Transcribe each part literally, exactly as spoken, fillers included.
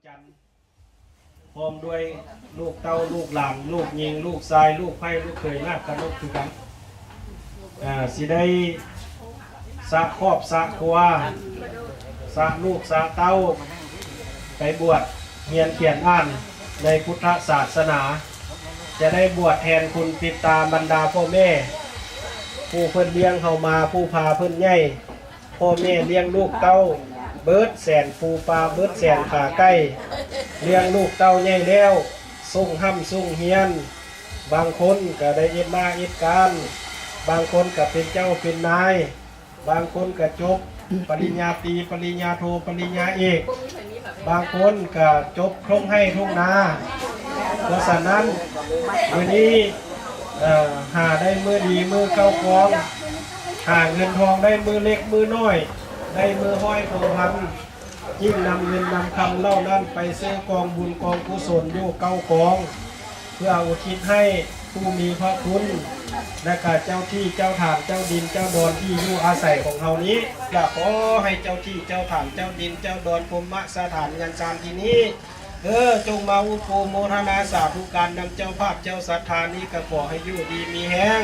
ຈັນ ພ້ອມດ້ວຍລູກເຕົ້າ ລູກຫຼານ ລູກຍິງ ລູກຊາຍ ລູກໃພ້ ລູກເຂີຍ ນາກກະນົກຄືກັນ ອ່າ ຊິໄດ້ສະຄອບສະຄົວ ສະລູກສະເຕົ້າ ໄປບວດຮຽນຂຽນອ່ານໃນພຸດທະສາສະໜາ ຈະໄດ້ບວດແທນຄຸນປິດຕາບັນດາພໍ່ແມ່ ຜູ້ເພິ່ນລ້ຽງເຮົາມາ ຜູ້ພາເພິ່ນໃຫຍ່ ພໍ່ແມ່ລ້ຽງລູກເຕົ້າ ເບິດແສນພູປ່າ ເບິດແສນຜາໄກ່ ລ້ຽງລູກເຕົ້າໃຫຍ່ແລ້ວ ສົ່ງຮ່ຳສົ່ງຮຽນ ບາງຄົນກະໄດ້ເຮັດໜ້າເຮັດການ ບາງຄົນກະເປັນເຈົ້າເປັນນາຍ ບາງຄົນກະຈົບປະລິນຍາຕີ ປະລິນຍາໂທ ປະລິນຍາເອກ ບາງຄົນກະຈົບທົ່ງໄຮ່ທົ່ງນາ. ເພາະສະນັ້ນ ມື້ນີ້ ເອີ ຫາໄດ້ມື້ດີມື້ເຂົ້າກອງ ຫາເງິນທອງໄດ້ມື້ເລັກມື້ນ້ອຍ ໄດ້ມື້ຮ້ອຍໂທພັນ ຍິ່ງນຳເງິນນຳຄຳເຫຼົ່ານັ້ນໄປຊື້ກອງບຸນກອງກຸສົນຢູ່ເກົ້າກອງ ເພື່ອອຸທິດໃຫ້ຜູ້ມີພະຄຸນ ແລະກະເຈົ້າທີ່ເຈົ້າທາງເຈົ້າດິນເຈົ້າດອນທີ່ຢູ່ອາໄສຂອງເຮົານີ້ ກະຂໍໃຫ້ເຈົ້າທີ່ເຈົ້າທາງເຈົ້າດິນເຈົ້າດອນ ພົມມະສະຖານຍານຊານທີ່ນີ້ ເອີ ຈົ່ງມາອຸປະໂມທະນາສາທຸການນຳເຈົ້າພາບເຈົ້າສັດທານີ້ ກະຂໍໃຫ້ຢູ່ດີມີແຮງ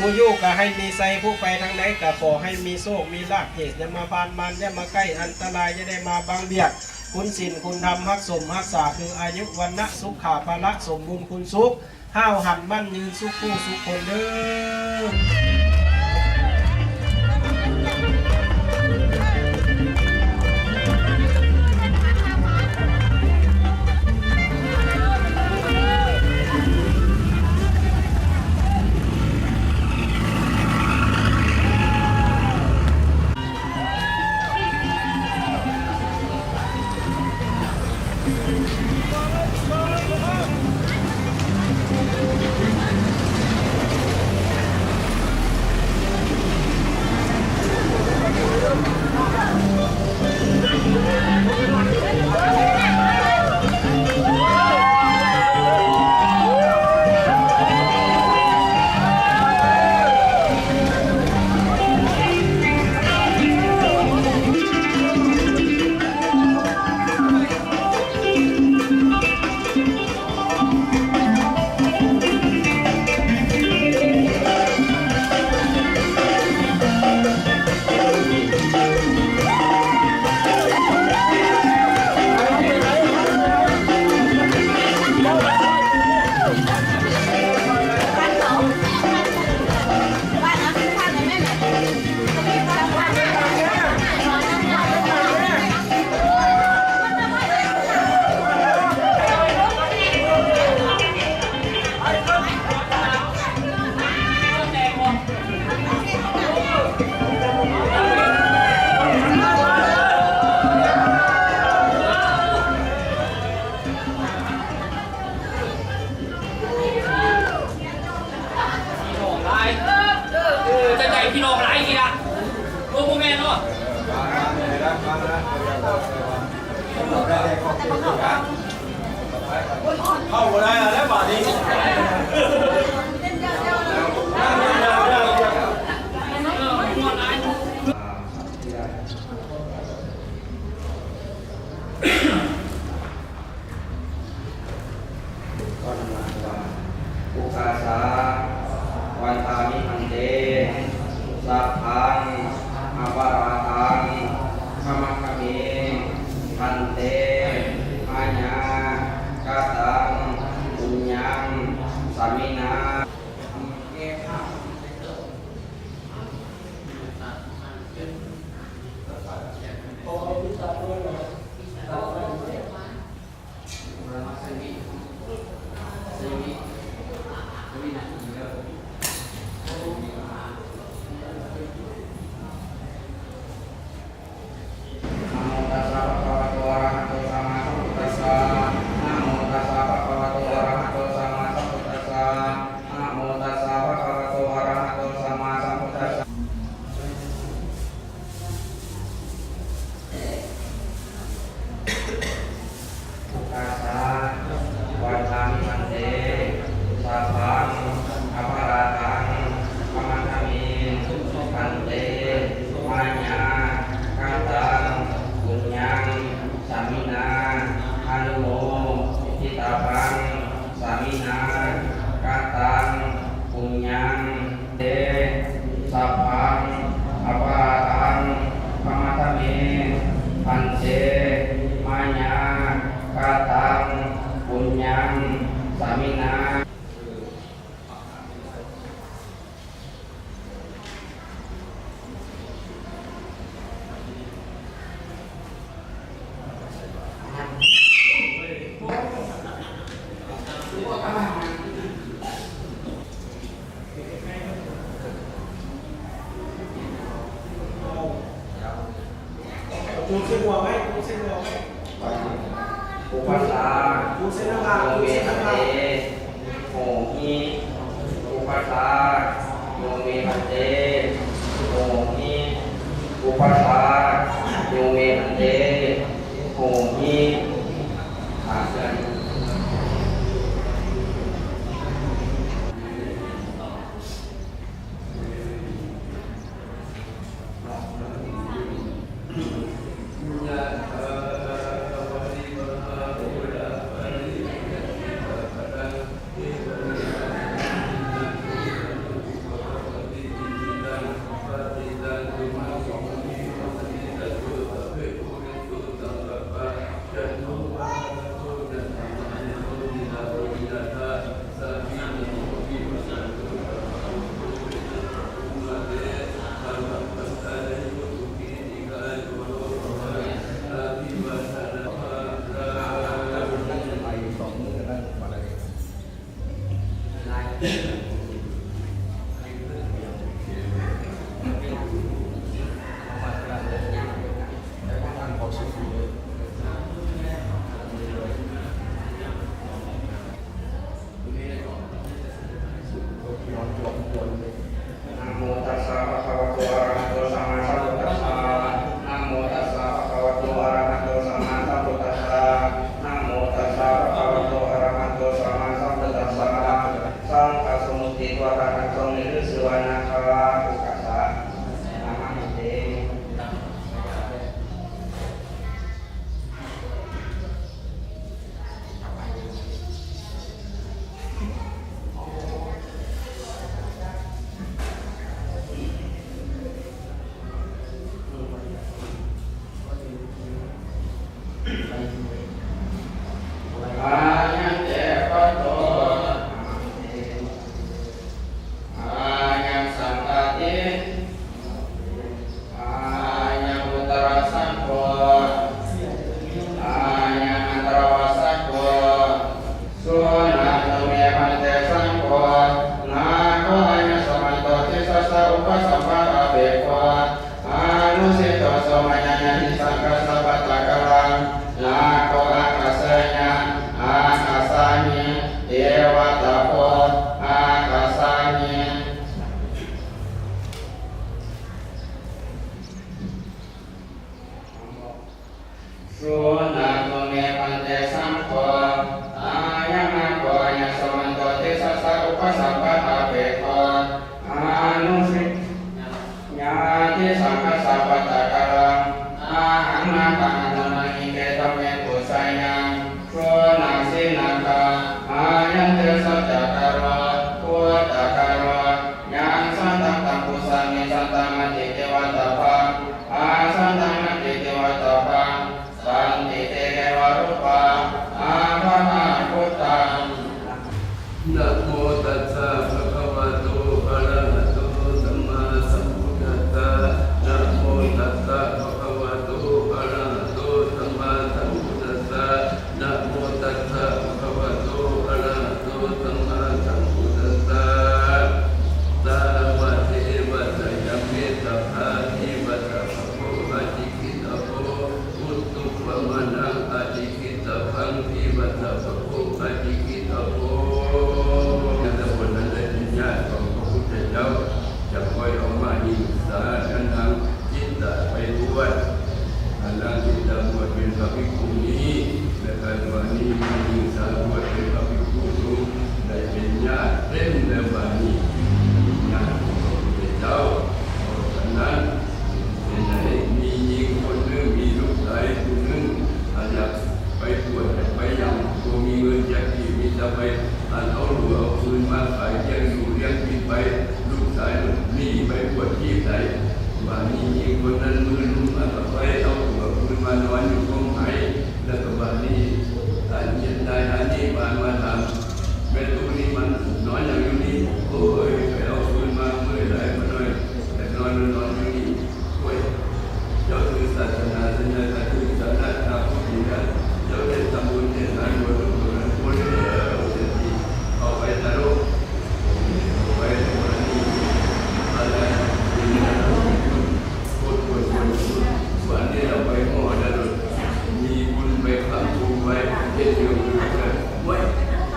ຜູ້ຢູ່ກະໃຫ້ມີໄຊ ຜູ້ໄປທາງໃດກະຂໍໃຫ້ມີໂຊກມີລາບ ເຫດຢ່າມາຜ່ານ ມານຢ່າມາໃກ້ ອັນຕະລາຍຢ່າໄດ້ມາບັງບຽດ ຄຸນສິນຄຸນທຳຮັກສົມຮັກສາ ຄືອາຍຸ ວັນນະ ສຸຂະ ພະລະ ສົມບູນຄູນສຸກ ຫ້າວຫັນໝັ້ນຍືນ ສຸຂູສຸຄົນເດີ. ພີ່ນ້ອງຫຼາຍ ເອີ ຈະໃຫຍ່ພີ່ນ້ອງຫຼາຍຊິລະ ໂອ້ ບໍ່ແມ່ນເນາະ ເຂົ້າບໍ່ໄດ້ແລ້ວບາດນີ້ Ukāsa vandāmi bhante, sabbaṃ aparādhaṃ khamatha me bhante, mayā kataṃ puññaṃ Raṃ sāminā kataṃ puññaṃ te sabbaṃ aparādhaṃ khamatha me bhante, mayā kataṃ puññaṃ sāminā. Upassā no me bhante, hohi. Upassā no me bhante, hohi. Upassā no me bhante, hohi. นโมตัสสะภะคะวะโต อะระหะโต สัมมาสัมพุทธัสสะ นะโมตัสสะภะคะวะโต อะระหะโต สัมมาสัมพุทธัสสะ นะโมตัสสะภะคะวะโต อะระหะโต สัมมาสัมพุทธัสสะ สังฆังสมุตติดวาทะหัง สรรพสัตว์มีชื่อว่านาคา สุกัสสะ นะมะหันเต Ayante bhaddo, ayaṃ saṅghāṭi, ayaṃ uttarasakko, ayaṃ antaravasakko, suṇātu me bhante saṅgho, nāgo ayasmanto disassa upasampadāpekkho, anusiṭṭho so mayā yaṃ kiñci saṅghassa pattakallaṃ, nāgo ākāsayi, ākāsāmi, devatā bho, ākāsāmi. Suṇātu me bhante saṅgho, ayaṃ nāgo ayasmanto disassa upasampadāpekkho, anusiṭṭho so mayā yaṃ kiñci saṅghassa pattakallaṃ, tahaṃ nāgaṃ anuṇayi, gedhaṃ me pūjeyyaṃ. Suṇasi nāga, ayante saccakālo bhūtakālo, yaṃ santaṃ taṃ pūjāmi, santaṃ atīti vattabbaṃ, asantaṃ nātīti vattabbaṃ, santike keva rūpā appaṭibujjhanti. Namo tassa bhagavato arahato sammāsambuddhassa. Namo tassa bhagavato arahato sammāsambuddhassa. Namo tassa bhagavato arahato sammāsambuddhassa. Tāvadeva ca yami tathāpi vattabbo ācikkhittabbo, utuppamanaṃ ācikkhittabbaṃ, ivattabbo ācikkhittabbo. คนนั้นได้เป็นญาติของพระพุทธเจ้า จะคอยเอามาหิงสากันทางจิตตะไปบวช อันนั้นที่จะบวชเป็นพระภิกขุนี และการวันนี้มาหิงสาบวชเป็นพระภิกขุสงฆ์ ได้เป็นญาติเต็มแล้วบัดนี้ ญาติของพระพุทธเจ้า เพราะฉะนั้น เป็นให้มีหญิงคนหนึ่ง มีลูกชายผู้หนึ่ง อา เฮ็ดอยู่อยู่นั่น เว้ย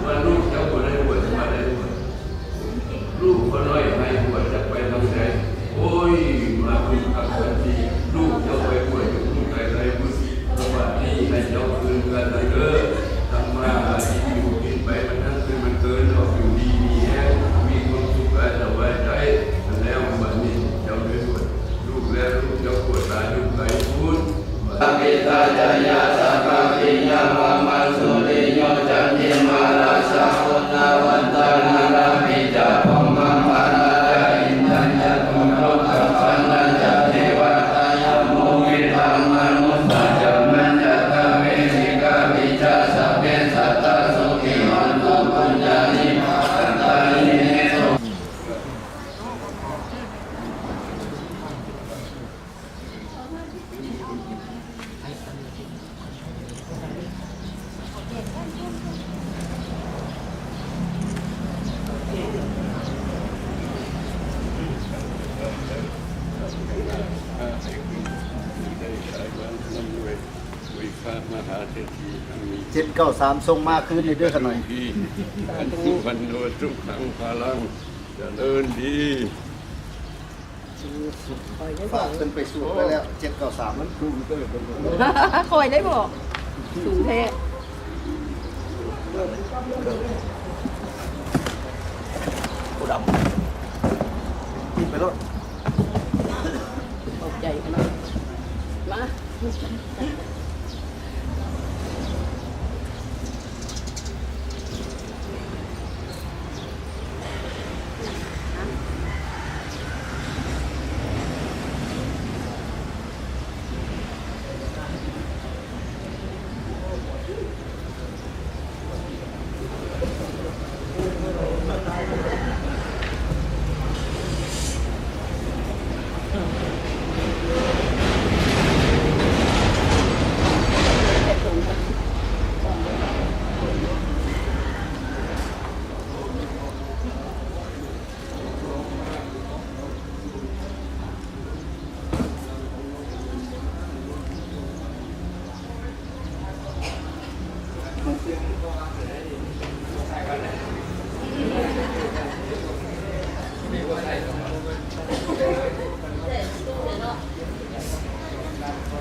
ว่าลูกเจ้าบ่ได้บวช บ่ได้บวช ลูกพ่อน้อยให้บวช จักไปทางใด โอ้ย มาผิดกับกันที่ ลูกเจ้าไปบวชอยู่พุ้น ไปไกลพุ้น สวัสดีให้เจ้าคืนกันเด้อ ทำมาหากินอยู่กินไป มันนั่งคืนมันเกิน ออกอยู่ดีมีแฮง มีความสุขกายสบายใจ แล้วบัดนี้เจ้าได้บวช ลูกแล้วลูกเจ้าบวชตายอยู่ไกลพุ้น Sabbītā ca yā sabbapīyā vā maṃ suriyo candimā rājā guṇavantā narāpi ca brahmamārā ca indā ca ruddhā ca gandhabbanā ca devā ca yamo mittā manussā ca majjhattā verikāpi ca sabbe sattā sukhī hontu puññāni pakatāni me. เจ็ดเก้าสาม ส่งมาคืนนี่เด้อขะน้อย อันสุขันโนสุขังพลัง เจริญดี ฝากเพิ่นไปสูตรไว้แล้ว เจ็ดเก้าสาม มันสูงเกินไป คอยได้บอก สูงแท้ ผู้ดำ กินไปโลด ขอบใจขนาด มา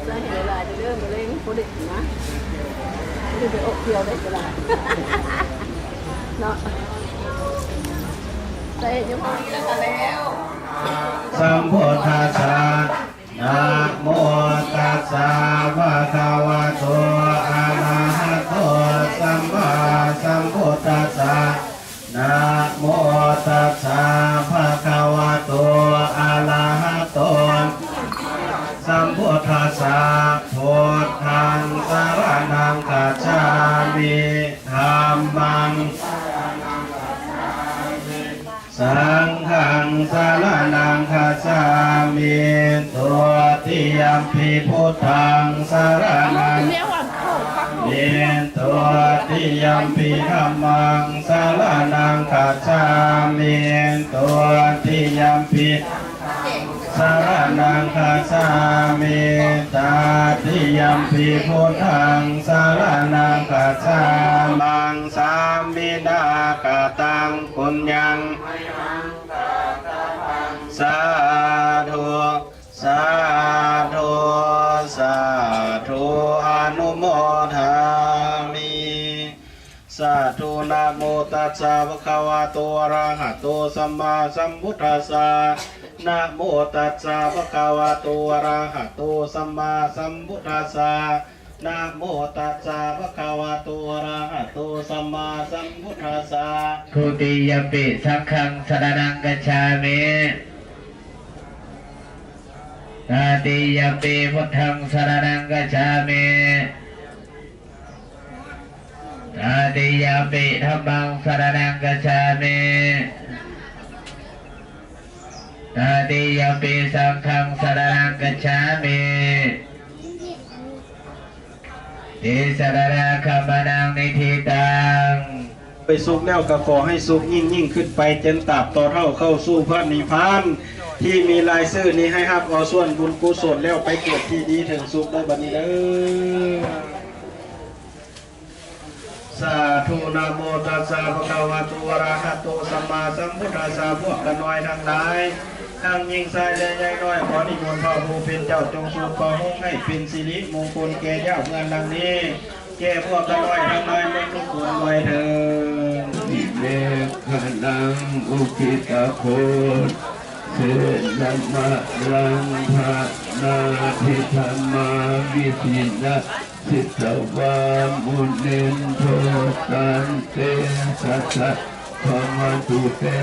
ใส่ให้หลายๆเด้อ มื้อแลงบ่ได้กินนะ บ่ได้ไปออกเที่ยวได้ก็ได้ เนาะ ใส่เฉพาะนี้แล้วก็แล้ว Sambuddhassa. Namo tassa bhagavato arahato sammāsambuddhassa. Namo tassa bhagavato arahato sambuddhassa. Buddhaṃ saraṇaṃ gacchāmi. Dhammaṃ Saṅghaṃ saraṇaṃ gacchāmi. Dutiyampi buddhaṃ saraṇaṃ gacchāmi. Dutiyampi dhammaṃ saraṇaṃ gacchāmi. Dutiyampi saraṇaṃ gacchāmi. Tatiyampi buddhaṃ saraṇaṃ gacchāmi. Sāminā kataṃ puññaṃ sādhu, sādhu, sādhu anumodāmi. Sādhu. Namo tassa bhagavato arahato sammāsambuddhassa. Namo tassa bhagavato arahato sammāsambuddhassa. Namo tassa bhagavato arahato sammāsambuddhassa. Dutiyampi saṅghaṃ saraṇaṃ gacchāmi. Tatiyampi buddhaṃ saraṇaṃ gacchāmi. Tatiyampi dhammaṃ saraṇaṃ gacchāmi. Tatiyampi saṅghaṃ saraṇaṃ gacchāmi. Tisaraṇagamanaṃ niṭṭhitaṃ. ไปสุขแล้วก็ขอให้สุขยิ่งๆขึ้นไป จนตราบต่อเท่าเข้าสู่พระนิพพาน ที่มีรายชื่อนี้ให้รับเอาส่วนบุญกุศลแล้วไปเกิดที่ดีถึงสุขได้บัดนี้เด้อ Namo tassa bhagavato arahato sammāsambuddhassa. พวกข้าน้อยทั้งหลาย ทั้งหญิงชายและใหญ่น้อย ขอนิมนต์พระผู้เป็นเจ้าจงทรงประทานให้เป็นสิริมงคลแก่เจ้าเมืองดังนี้ แก่พวกข้าน้อยทั้งหลายเมืองทุกคนด้วยเทอญ Imekhanaṃ ukkhittakhoggasena maraṇā dhammavidhinā jitavā munindo taṃ tejasā bhavatu te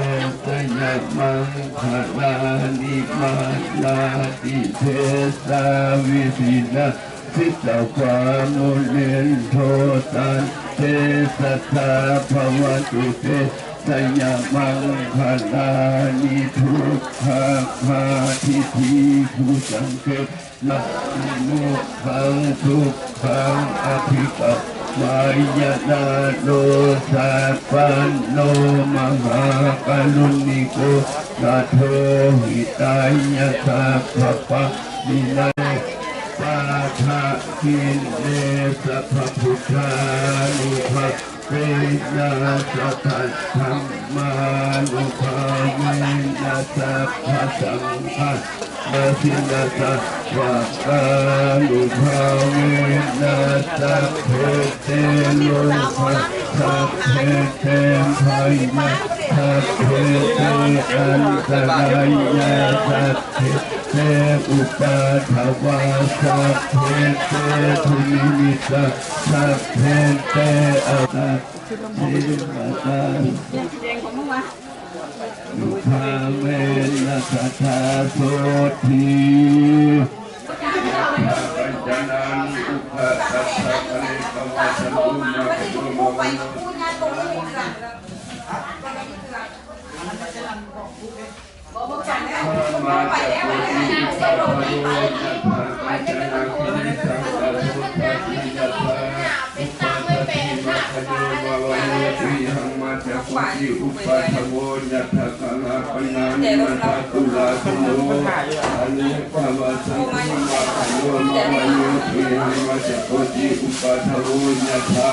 jayamaṅgalāni. Mārātiresavidhinā jitavā munindo taṃ tejasā bhavatu te jayamaṅgalāni. Duggāhadiṭṭhibhujagaṃ visuddhāsukhaṃ sukhaṃ adhigameyya naro sapañño. Mahākāruṇiko nātho hitāya sabbapāṇinaṃ padakkhiṇe sabbabuddhānubhāvena saddhammānubhāvena sabbasaṅghā nubhāvena sāvakānubhāvena sabbe te rogā sabbe te bhayā sabbe te antarāyā sabbe te upaddavā sabbe te dunnimittā sabbe te antarāyā nubhāvena sadā sotthī. Yathā kañcanaṃ ugghasattha khare pavassantu ma khayo ma vayo. Dhammā ca koti upaddavo yathā kañcanaṃ khare saṅkaso thapi yathā upaddati ma khayo ma vayo. Tihāma ca koti upaddavo yathā kālāpanādi ma ca tulasino khare pavassantu ma khayo ma vayo. Tihāma ca koti upaddavo yathā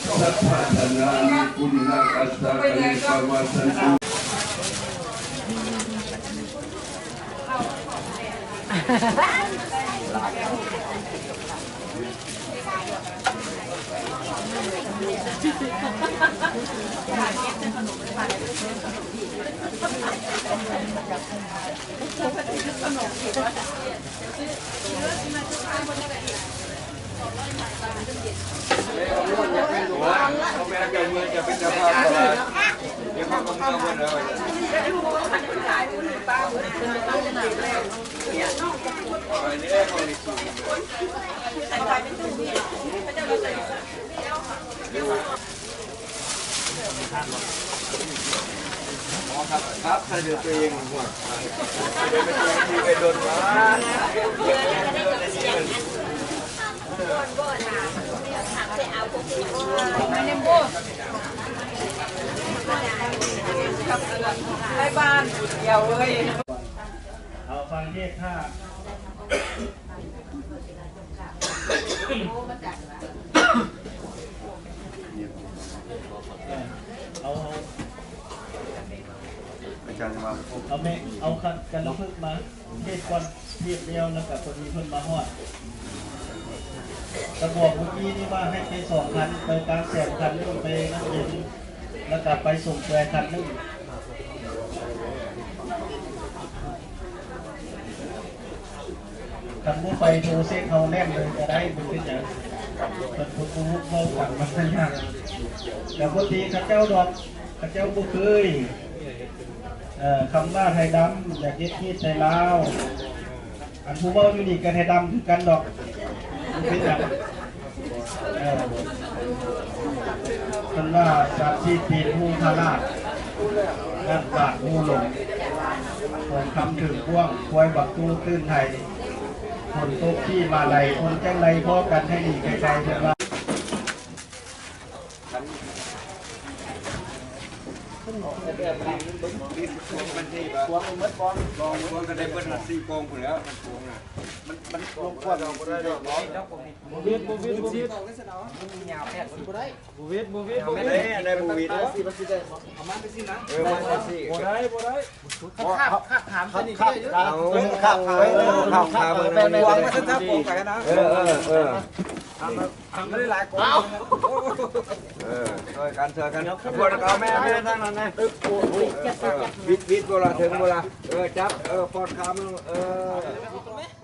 sabbadhanāni punnakassa khare pavassantu. ครับ ครับ ใครเดือดตัวเองหัว ไปโดนมา ไปบ้านเดียวเลย เอาฟังเทศน์ค่ะ เอา อาจารย์จะมา เอาแม่ เอาคัน กันละพึกษ์มา เทศน์ก่อน เทศน์เดียว แล้วก็พอดีเพิ่นมาฮอด ก็บอกเมื่อกี้นี่ว่าให้ไปสองคัน ไปกลางแสนคันหนึ่ง ไปน้ำเย็น แล้วก็ไปส่งแปรคันหนึ่ง คันบ่ไปโทรเช็คเฮาแน่นเลยก็ได้ บ่เป็นหยัง เพิ่น เพิ่นบ่ฮู้เว้ากันมันก็ยาก แต่บ่ตีเขาเจ้าดอก เขาเจ้าบ่เคย เอ่อ คำว่าไทยดำ อยากเฮ็ดฮีตไทยลาว อันผู้เว้าอยู่นี่ก็ไทยดำคือกันดอก บ่เป็นหยัง เอ่อ เพิ่นว่าสัตว์ที่ปีนภูพระราช งัดปากงูหลง ทองคำถือพ่วง ควายบักตู้ตื้นไทย ฝนตกขี้มาลัย คนจังไรพ้อกันให้หนีไกลๆ เพิ่นว่า มันนี่บ่ พวงมันเบิดบ่ ลองพวงกันได้เบิดสี่กองพุ้นแหล้ว มันพวงน่ะ มัน มันลงควัน บ่วิด บ่วิด บ่วิด บ่วิด บ่วิด เอ้ย อันใด๋บ่วิดเด้อ เออ มาจั่งซี้ บ่ได้ บ่ได้ เอา เออ ช่วยกัน ช่วยกัน พวกเราแม่ แม่ทางนั้นนะ วิด วิด พวกเราถึงพวกเรา เออ จับ เออ ปอดขามัน เออ